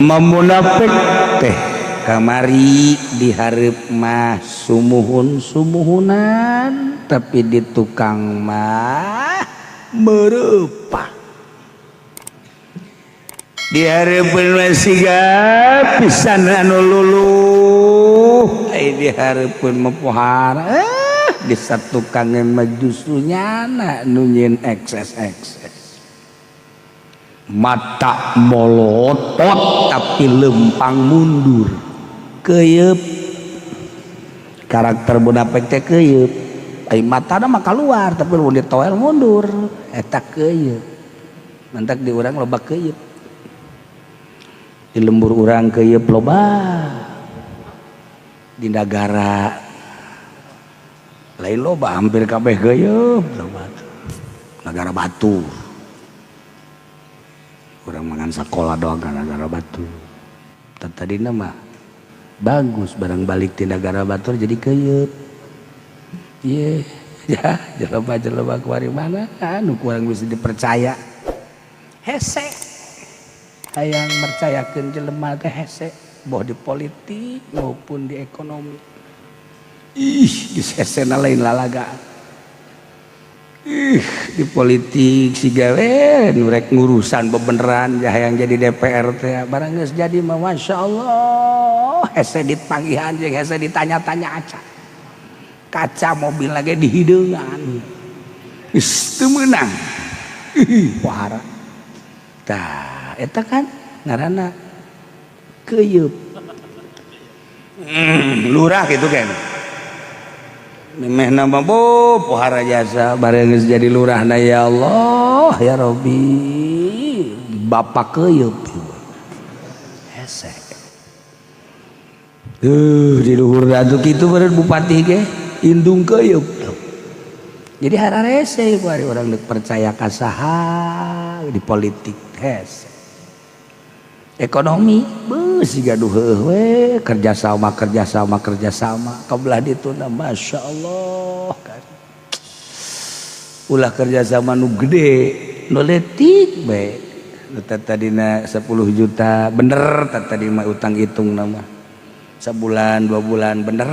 Munafik teh kamari dihareup mah sumuhun sumuhunan, tapi di tukang mah mereupah. Dihareupeun mah siga pisan anu luluh, ai dihareupeun mah pohara, di satukangan mah justru nyana nu nyieun ekses-ekses, mata molotot tapi lempang mundur, keyep. Karakter munafik teh keyep. Ai matana mah keluar, tapi mun ditoel mundur. Eta keyep. Mantak di urang loba keyep, di lembur urang keyep loba, di nagara lain loba, hampir kabeh keyep loba. Nagara batur, urang mangan sekolah doang kan nagara batur. Tadi nama bagus, barang balik di negara batur jadi keyep. Iya ya, jelema jelema kuari mana anu kurang bisa dipercaya, hese. Hayang mercayakeun jelema teh hese, boh di politik maupun di ekonomi. Ih, geus hesena lain lalagaan. Ih, di politik si gawe nu rek ngurusan bebeneran hayang jadi DPR teh, barang geus jadi mah, Masya Allah, hese dipanggihan jeung hese ditanya-tanya, aca kaca mobil lagi di hideungan geus teu meunang. Ih, pohara. Tah, eta kan ngaranna keyeup. Lurah gitu kan memeh nama bo pohara jasa, bareng geus jadi lurah na, ya Allah ya Robbi, bapak keyeup, hese. Di luhur atuh kitu beureun bupati ge indung keyeup. Jadi hararese ku ari urang deuk percaya ka saha. Di politik hese, ekonomi beuh siga duh heueuh we, kerjasama, kerjasama, kerjasama. Kabelah dituna, Masya Allah kan ulah kerjasama nu gede, nu leutik bae. Nu tadina 10 juta bener, tadi mah utang hitung nama sebulan 2 bulan bener,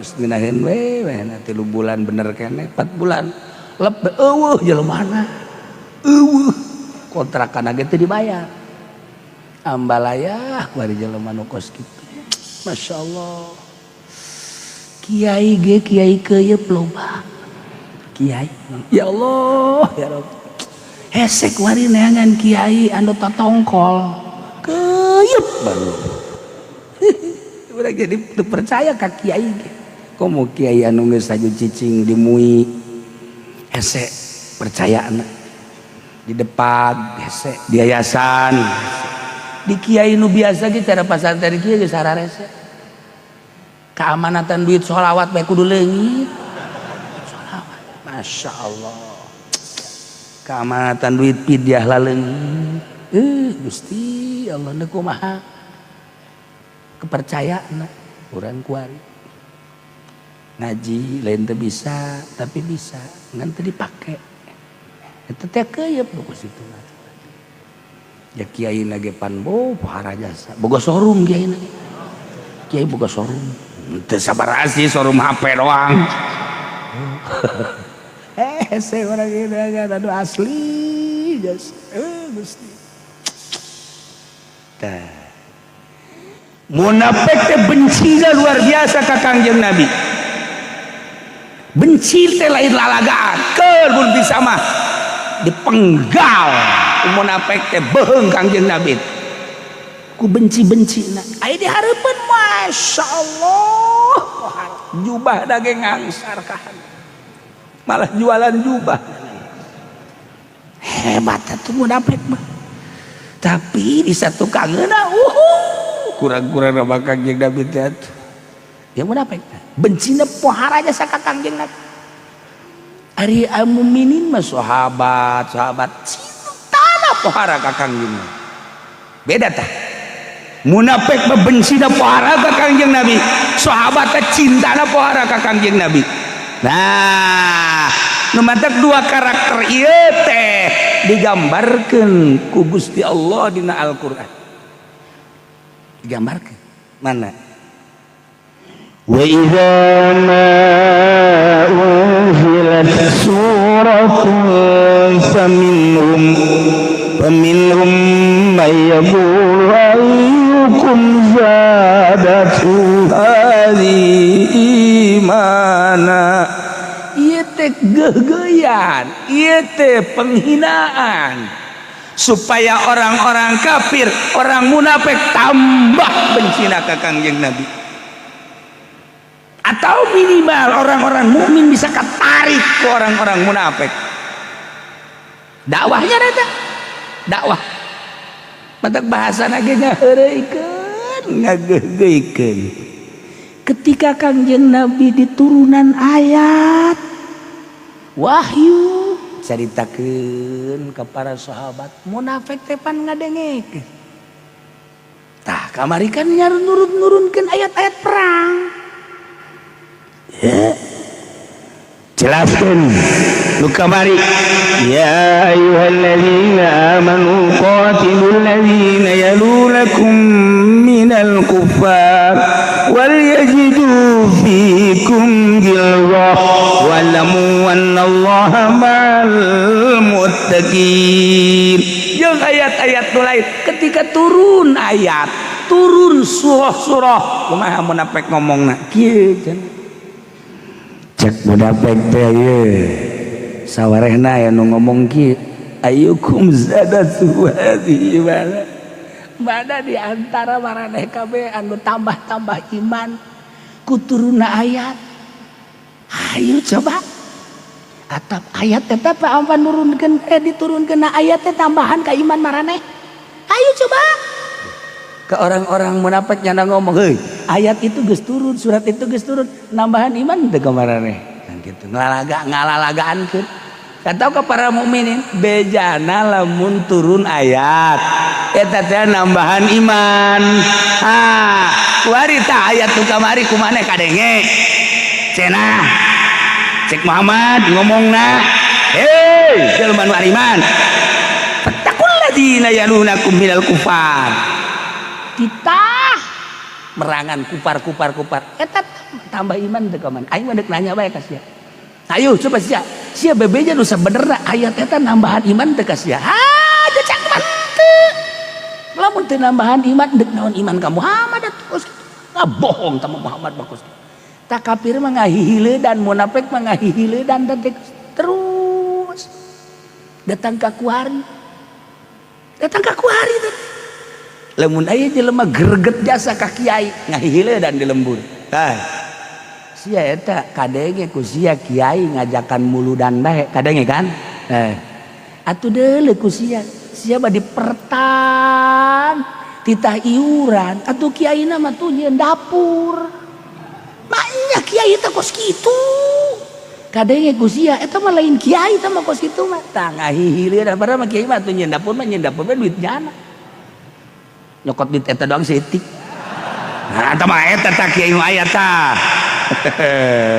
geus ngeunaheun we we na 3 bulan bener keneh, 4 bulan lep, eueuh jelemana, eueuh kontrakan ge teu dibayar. Ambalayah ku ari jelema nu kos kitu. Masya Allah, kiai ge kiai keyeup loba. Kiai, ya Allah ya Rabb, hese kuari neangan kiai anu totongkol, keyeup baru. Urang jadi teu percaya ka kiai ge. Komo kiai anu geus aju cicing di MUI, hese percaya di depan, hese di yayasan hese. Di kiai nu biasa ge, cara pasantren kieu geus hararese. Keamanatan duit sholawat bae kudu leungit. Sholawat, Masya Allah, keamanatan duit fidyah laleungit. Gusti Allah, nu kumaha kepercayaan urang kuari? Ngaji lain teu bisa, tapi bisa ngan teu dipake. Eta teh keyeup nu kos kitu. Ya, kiai lagi pan bo pohara jasa, boga showroom kiai lagi, kiai boga showroom teu sabar sih, showroom HP doang. Saya orang ini aduh, asli jas, Gusti. Tah, munafik teh bencinya luar biasa ka Kangjeng Nabi. Benci teh lain lalagaan, keur mun bisa mah dipenggal. Munafik teh beheung Kangjeng Nabi ku benci-benci. Na aya dihareupeun, Masya Allah, jubah daging ngangsar kahan, malah jualan jubah. Hebat atuh munafik mah, tapi di satu kangeuna kurang-kurang nama Kangjeng Nabi teh atuh. Ya, munafik bencina pohara jasa ka Kangjeng Nabi. Ari mukminin mah, sahabat sahabat cinta pohara ka Kangjeng Nabi. Beda tah. Munafik mah bencina pohara ka Kangjeng Nabi, sahabat teh cintana pohara ka Kangjeng Nabi. Nah, nu matak dua karakter ieu teh digambarkeun ku Gusti Allah dina Al-Qur'an. Digambarkeun mana? وإذا ما أنزلت سورة فمنهم من يقول أيكم زادته هذه إيمانا. Ieu teh geugeuyan, ieu teh penghinaan supaya orang-orang kafir, orang munafik tambah bencina ka Kangjeng Nabi, atau minimal orang-orang mukmin bisa ketarik ke orang-orang munafik. Dakwahnya eta dakwah matak bahasa ge ngaheureuykeun, ngageugeuikeun. Ketika Kangjeng Nabi diturunan ayat wahyu, caritakeun ke para sahabat, munafik teh pan ngadengekeun. Tah, kamari kan nurun-nurunkeun ayat-ayat perang. Ya. Jelaskan lu kamari. يا أيها الذين آمنوا قاتلوا الذين يلونكم من الكفار وليجدوا فيكم غلظة واعلموا أن الله مع المتقين. Jeung ayat-ayat nu lain, ketika turun ayat, turun surah-surah, kumaha munafik ngomongna? Kieu cenah. Cek munafik teh ieu sawarehna aya nu ngomong kieu, أيكم زادته هذه إيمانا. Mana di antara maraneh kabeh anu tambah-tambah iman ku turunna ayat? Ayo coba, atap ayat tetap apa nurunkeun, diturunkeun ayat teh tambahan ka iman maraneh? Ayo coba. Ke orang-orang munafik nyana ngomong, "Heuy, ayat itu geus turun, surat itu geus turun, nambahan iman teu ka maraneh?" Kan gitu ngalalaga, ngalalagaankeun. Atau ke para mukminin, bejana lamun turun ayat eta teh nambahan iman. Ah, kuari tah ayat nu kamari kumaneh kadenge cenah? Cek Muhammad ngomongna, "Hei jelema nu iman, فاتقوا الذين يلونكم من الكفار." Titah merangan kupar kupar kupar eta tambah iman teu ka maneh? Aing mah deuk nanya bae ka sia. Ayo coba sia, sia bebeja nu sabenerna, ayat eta nambahan iman teu ka sia? Ha, cek mah teu. Lamun teu nambahan iman, deuk naon iman ka Muhammad atuh? Ngabohong sama Muhammad mah kos. Tak kafir mah ngahihileudan, munafik mah ngahihileudan teh terus. Datang ka kuari. Datang ka kuari teh. Lamun aya jelema greget jasa ka kiai, ngahihileudan di lembur. Tah. Sia eta kadenge ku sia kiai ngajakan muludan bae, kadenge kan? Eh. Atuh deuleu ku sia. Sia mah dipertan titah iuran, atuh kiaina mah tuh nyieun dapur. Maknya kiai teh kos kitu. Kadenge ku sia eta mah lain kiai, eta mah kos kitu mah. Tah, ngahihileudan, padahal mah kiai mah atuh nyieun dapur mah, nyieun dapur mah duit nyana. Nyokot duit eta doang seetik. Nah, eta mah eta tah kiai nu aya tah.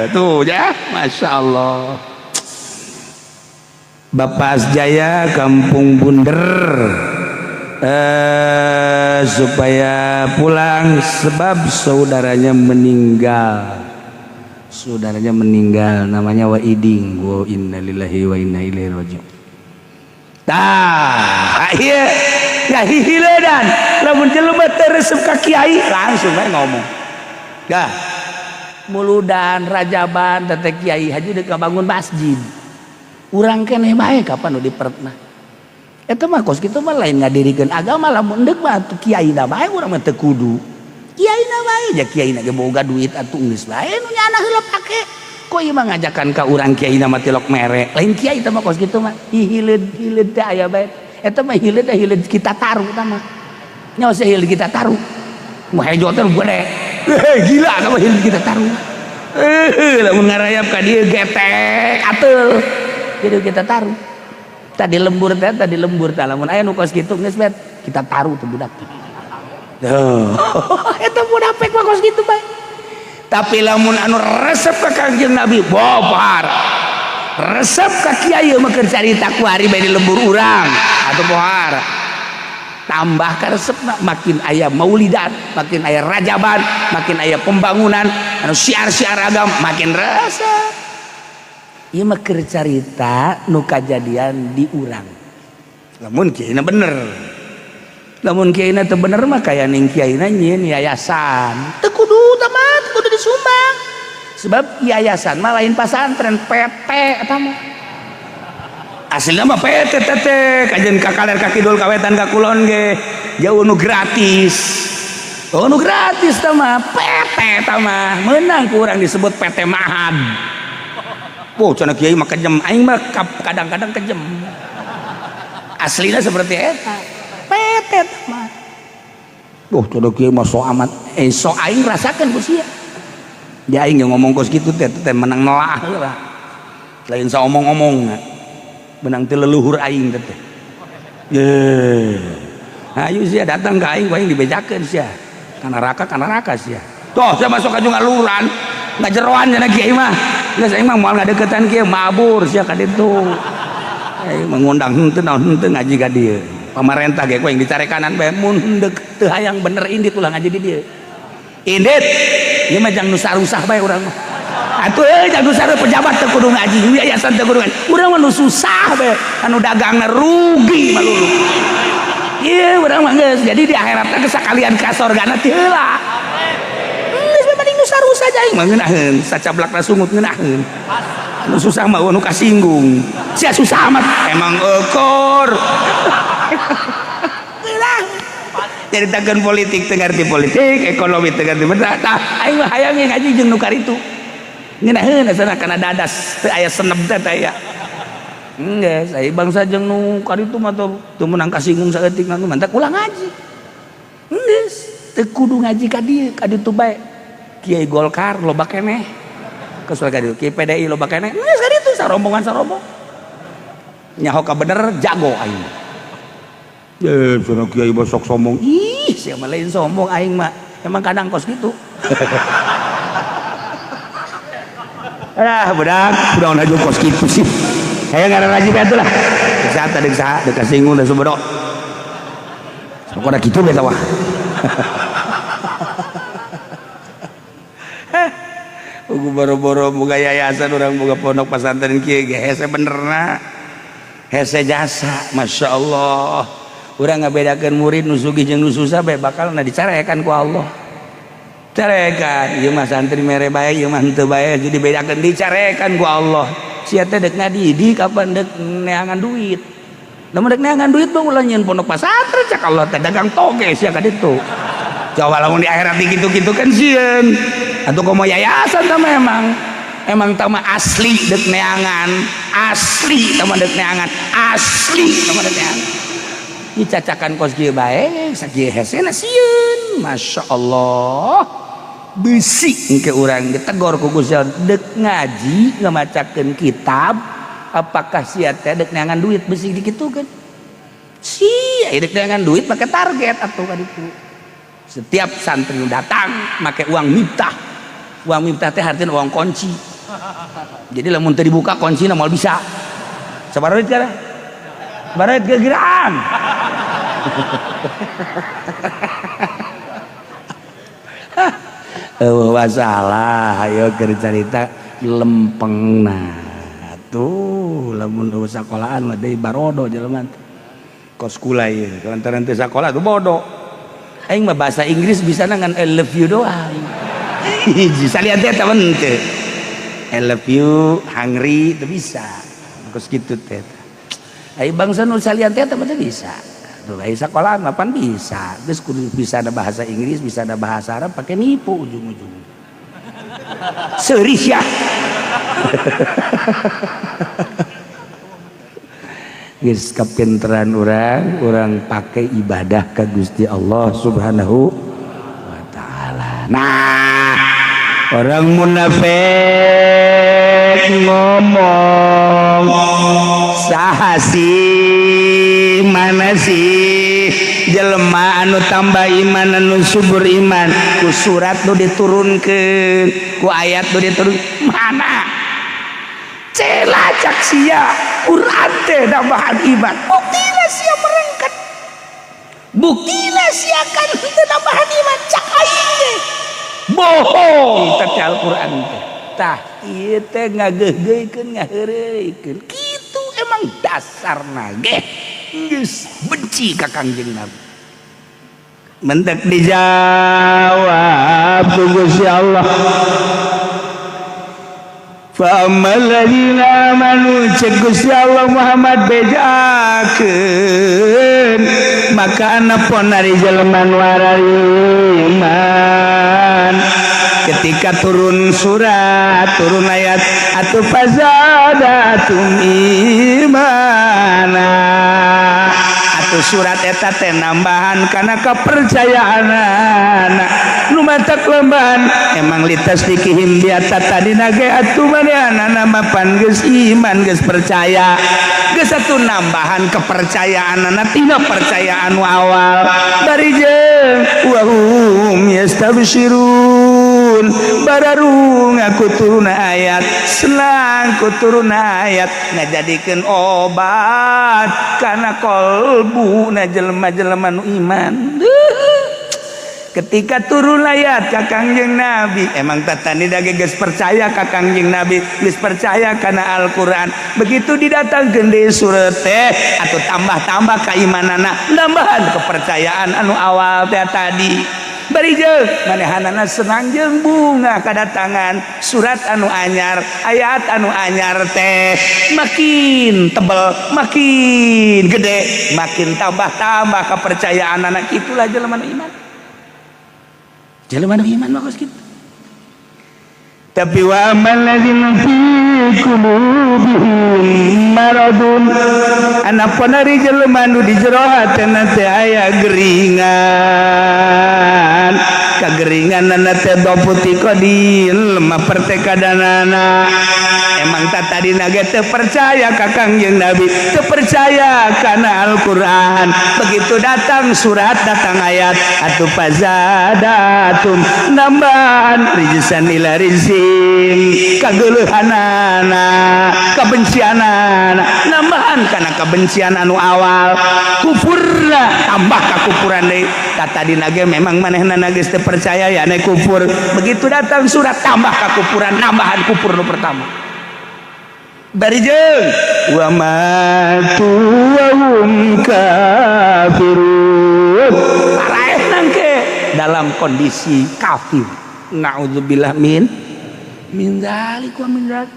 Tuh ya, Masya Allah. Bapak Asjaya Kampung Bunder, supaya pulang sebab saudaranya meninggal. Saudaranya meninggal, namanya Waiding. Wa innalillahi wa inna ilaihi rajiun. Tah, ieu ngahihiledan lamun jelema teu resep ka kiai langsung we ngomong. Dah. Muludan, rajaban teh kiai haji deuk bangun masjid. Urang keneh bae kapan nu diperetna. Eta mah kos kitu mah lain ngadirikeun agama. Lamun deuk mah atuh kiaina bae, urang mah teu kudu. Kiaina bae ja, kiaina ge boga duit atuh, geus bae nu nyana heula pake. Kok ieu mah ngajakan ka urang, kiaina mah tilok mere. Lain kiai eta mah kos kitu mah. Hihileud hileud teh aya bae. Eta mah hileud teh hileud kita taruh eta mah. Nyaho sih hileud kita taruh. Mu hejo teh gede. Gila sama hileud kita taruh. Lamun ngarayap ka dieu getek ateul. Jadi kita taruh. Tadi lembur teh, tadi lembur teh lamun aya nu kos kitu geus bet kita taruh tuh budak teh. Tuh. Eta munafik mah kos kitu bae. Tapi lamun anu resep ka Kangjeng Nabi, bopar. Resep ka kiai mah keur carita ku hari bae di lembur urang atuh pohara. Tambah karesepna makin aya maulidan, makin aya rajaban, makin aya pembangunan anu syiar-syiar agama, makin resep. Ieu mah keur carita nu kajadian di urang. Lamun kiaina bener, lamun kiaina teu bener mah kaya ning kiaina nyieun yayasan teu kudu tamat, kudu disumbang, sebab yayasan mah lain pasantren, PT eta mah aslinya mah PT tete kajen ka kaler ka kidul ka wetan ka kulon ge jauh nu gratis. Oh, nu gratis tah mah PT tah mah meunang ku urang disebut PT Mahad. Wow, cenah kiai mah kejem, aing mah kadang-kadang kejem. Aslinya seperti eta PT tah mah. Duh, cenah kiai mah so amat, so aing rasakeun ku sia. Ya aing ngomong kos kitu teh teh menang nelaah heula. Lain saomong-omong menang teh leluhur aing teh. Ye. Ayo sia datang ka aing, ku aing dibejakeun sia. Ka neraka, ka neraka sia. Toh sia masuk ka ngaluran, ngajeroan cenah kiai mah. Geus aing mah moal ngadeukeutan kieu, mabur sia ka ditu. Aing mengundang henteu naon henteu ngaji ka dieu. Pamarentah ge ku aing dicarekanan bae, mun deuk teu hayang bener indit ulah ngaji di dieu. Indit ieu mah jang nu sarusah bae urang mah. Atuh euy jang nu sarusah, pejabat teu kudu ngaji, yayasan teu kudu ngaji. Urang mah nu susah bae, anu dagangna rugi malulu. Ieu urang mah geus jadi di akhirat teh sakalian ka sorgana ti heula. Geus mending nu sarusah aja aing mah ngeunaheun, sacablakna sungut ngeunaheun. Anu susah mah nu kasinggung. Sia susah amat emang ekor. Nyaritakeun politik teu ngarti politik, ekonomi teu ngarti bener. Tah aing mah hayang ngaji jeung nu karitu. Ngeunaheun asana kana dadas teu aya seneb teh teh aya. Geus ai bangsa jeung nu karitu mah teu meunang kasinggung saeutik mah mantak ulah ngaji. Geus teu kudu ngaji ka dieu, ka ditu bae. Kiai Golkar loba keneh. Kesel ka ditu, Kiai PDI loba keneh. Geus ka ditu sarombongan sarombong. Nyaho ka bener jago aing. Cenah kiai mah sok sombong. Ih, sia mah lain sombong aing mah. Emang kadang kos gitu. Ah, budak, budak aja kos gitu sih. Hayang ngaran rajin atuh lah. Deuk saha deuk saha, deuk kasinggung da sumedok. Pokona kitu we tah. Ugu boro-boro boga yayasan urang boga pondok pesantren kieu ge hese benerna. Hese jasa, Masya Allah. Urang ngabedakeun murid nu sugih jeung nu susah bae bakalna dicarekan ku Allah. Carekan, ieu mah santri mere bae, ieu mah henteu bae, jadi bedakeun dicarekan ku Allah. Sia teh deuk ngadidik kapan deuk neangan duit. Lamun deuk neangan duit mah ulah nyieun pondok pesantren cak Allah teh dagang toge sia ka ditu. Coba lamun di akhirat dikitu-kitu kan sieun. Atuh komo yayasan tah memang. Emang tah mah asli deuk neangan, asli tah mah deuk neangan, asli tah mah deuk neangan. Dicacakan kos kieu bae, sakieu hesena sieun. Masya Allah. Bisi engke urang ditegor ku Gusti Allah deuk ngaji ngamacakeun kitab, apakah sia teh deuk neangan duit bisi dikitukeun. Sia deuk neangan duit make target atuh ka ditu. Setiap santri nu datang make uang miftah. Uang miftah teh artinya uang kunci. Jadi lamun teu dibuka kuncina moal bisa. Sabaraha duit kana? Sabaraha duit gegiraan? Eueuh masalah ayo keur carita lempengna. Tuh lamun eueuh sakolaan mah deui barodo jelema teh. Kos kula ieu lantaran teu sakola tuh bodoh. Aing mah bahasa Inggris bisa ngan I love you doang. Hiji salian teh eta teu. I love you, hungry teu bisa. Kos kitu teh. Ai bangsa nu salian teh eta mah teu bisa. Tuh ai sakolaan mah pan bisa. Geus kudu bisa ada bahasa Inggris, bisa ada bahasa Arab pakai nipu ujung-ujung. Seurih ya. Geus kapinteran urang, urang pakai ibadah ka Gusti Allah Subhanahu wa taala. Nah, orang munafik ngomong saha sih, mana sih jelema anu tambah iman, anu subur iman ku surat nu diturunkeun, ku ayat nu diturun, mana celacak sia Quran teh nambahan iman, buktina sia merengket. Buktina sia kan henteu nambahan iman, cak aing teh bohong teh Al-Qur'an teh. Tah, ieu teh ngageugeuikeun, ngaheureuykeun kitu. Emang dasarna ge geus benci ka Kangjeng Nabi. Mentek dijawab ku Gusti Allah. Fa ammal ladzina amanu, cek Gusti Allah, Muhammad bejakeun, maka anapun ari jelema nu iman ketika turun surat, turun ayat, atau fazadatum imana, atau surat eta teh nambahan karena kepercayaan nu matak lembahan. Emang litasdikihim biata tadi nage atuh manehna mapan geus iman, geus percaya, geus atuh nambahan kepercayaan tina percayaan nu awal. Bari jeung wahum yastabsyirun, bararung ku turun ayat, senang ku turun ayat, ngajadikeun obat kana kolbu na jelema-jelema nu iman. Ketika turun ayat ka Kangjeng Nabi, emang tatani dage geus percaya ka Kangjeng Nabi, geus percaya kana Al-Qur'an, begitu didatangkeun deui surat teh atau tambah-tambah keimanana, nambahan kepercayaan anu awal teh tadi. Bari jeung manehanana senang jeung bunga kadatangan surat anu anyar, ayat anu anyar teh, makin tebel, makin gede, makin tambah-tambah kepercayaan anak. Itulah jelema nu iman, jelema nu iman mah kos kitu. Tapi wa ammal ladzina fi qulubihim maradun, anapun ari jelema nu di jero hatena teh aya geringan, kageringanana teh doputi qadil, lemah pertekadanana. Emang tak tadi naga teu percaya ka Kangjeng Nabi, teu percaya kana Al-Qur'an, begitu datang surat, datang ayat, atuh fazadatum, nambahan rijsan ila rijsim, kageuleuhanana, kebencianana, nambahan kana kebencian anu awal, kufurna tambah kakufuran deui. Tak tadi nage memang manehna geus teu percaya ya ne kufur, begitu datang surat tambah kakufuran, nambahan kufur nu pertama. Bari jeung wa matu wa hum kafirun, paraeh nangke dalam kondisi kafir. Naudzubillah min min dzalik wa min dzalik.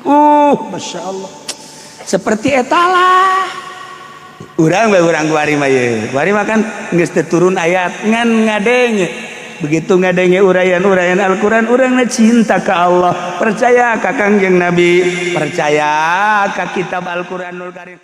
Masya Allah, seperti etalah urang bae, urang kuari mah ye. Kuari mah kan geus teu turun ayat, ngan ngadenge, begitu ngadenge uraian-uraian Al-Qur'an, urangna cinta ka Allah, percaya ka Kangjeng Nabi, percaya ka kitab Al-Qur'anul Karim.